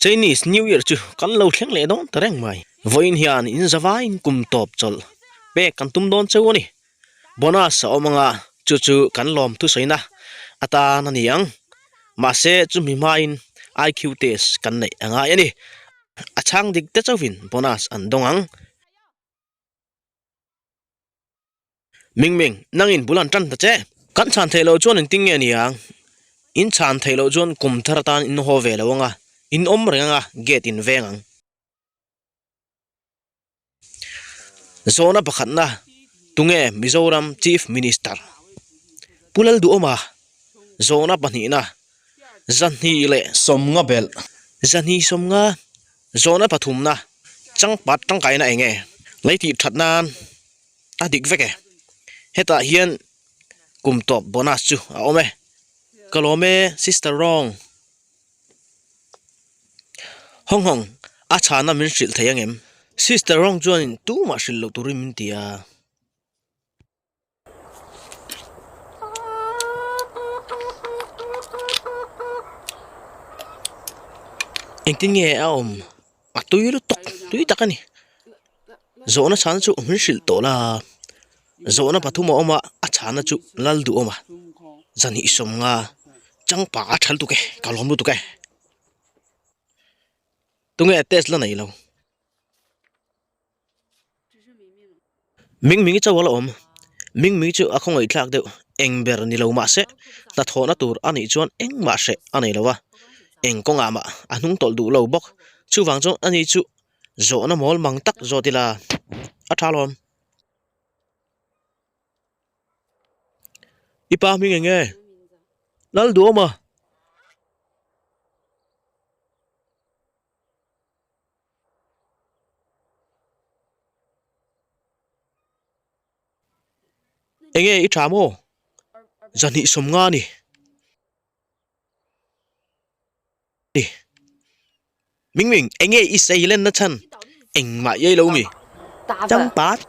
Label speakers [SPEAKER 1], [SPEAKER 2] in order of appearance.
[SPEAKER 1] Chinese New Year chu kan lo thleng leh dawn ta reng mai. Vawiin hian in zavaiin kum tawp chawlh pek kan tum dawn cheu a ni. Bonus a awm anga chu chu kan lawm thusawiina atan a ni ang. Mahse chumi hmain IQ test kan neih a ngai a ni. A chhang dik te chauhin bonus an dawng ang. Ming Ming, nangin bul an tan ta che. Kan chhan theih loh chuan engtin nge niang? In chhan theih loh chuan kum thar atan in haw ve lo anga, in awm reng anga gate in veng ang. Zawhna pakhatna, Tunge Mizoram Chief Minister? Pu Lalduhawma. Zawhna pahnihna, Zahnih leh sawmnga belh. Zahnih sawmnga. Zawhna pathumna, Changpat tangkaina eng nge? Lei tih that nan a dik vek e. Hetah hian kum tawp bonus chu a awm e. Ka lawm e Sister Rong. Hawng hawng, a chhana min hrilh thei angem? Sister Rong chuanin tumah hrilh loh turin min ti a. Engtin nge a awm? A tui lutuk, tui tak a ni. Zawhna chhana chu min hrilh tawh la, zawhna pathum a awm a, a chhana chu lal duh awm a, zahnih sawmnga changpa a tha lutuk e, ka lawm lutuk e. Tunge test la nei lo? Ming Ming chauh a la awm. Ming Ming chu a khawngaih thlak deuh. Eng ber ni lo mah se, hnathawhna tur a nih chuan engmah hreh a nei lo a. Eng kawngah mah a hnung tawlh duh lo bawk. Chuvang chuan ani chu zawhna mawl mang tak zawt ila a tha alawm. I pa hming eng nge? Lalduhawma. Enge i tha maw? Zahnih sawmnga a ni. Ming Ming, enge i sei lenna chhan? Engmah i ei lo mi? Changpat.